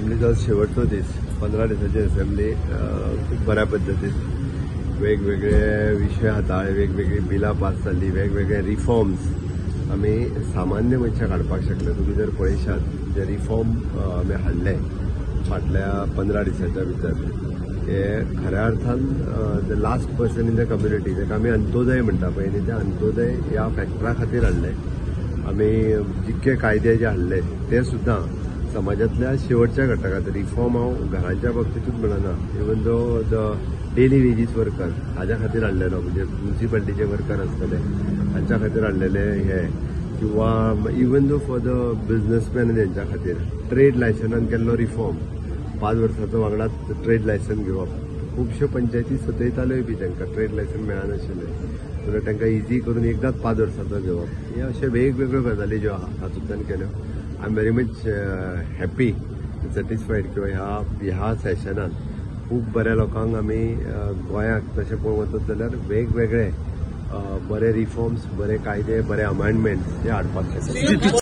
असेंब्लीचो शेवटचो दीस, 15 दिसांची असेंब्ली खूप बऱ्या पद्दतीन वेगवेगळे विशय हाताळ्ळे, वेगवेगळी बिलां पास जाली, वेगवेगळे रिफॉर्म्स आमी सामान्य मनशाक हाडपाक शकले. तुमी जर पळयशात जे रिफॉर्म आमी हाडले फाटल्या 15 दिसाच्या भितर, हे खऱ्या अर्थान the last person in the community, जाका आमी अंत्योदय म्हणटा पळय न्ही, ते अंत्योदय ह्या फॅक्टरा खातीर हाडले. आमी जितके कायदे जे हाडले ते सुद्दां समाजांतल्या शेवटच्या घटकांत. रिफॉर्म हांव घरांच्या बाबतींतूच म्हणना, even though the daily wages worker हाज्या खातीर हाडलेलो, म्हणजे म्युनिसिपालिटीचे वर्कर आसतले हांच्या खातीर हाडलेले हे, किंवा even though for the businessman हेंच्या खातीर ट्रेड लायसनान केल्लो रिफॉर्म, 5 वर्साचो वांगडाच ट्रेड लायसन घेवप. खुबश्यो पंचायती सतयताल्योय बी तांकां ट्रेड लायसन मेळनाशिल्लें, जाल्यार तांकां इजी करून एकदांच 5 वर्साचो घेवप. हे अशे वेगवेगळ्यो गजाली ज्यो आहा तातूंतल्यान केल्यो. I am very much happy, satisfied किंवा ह्या सेशनान खूब बऱ्या लोकांक आमी गोंयाक तशें पळोवंक वचत जाल्यार वेगवेगळे बरे रिफॉर्म्स, बरे कायदे, बरे अमेंडमेंट्स हे हाडपाक शकता.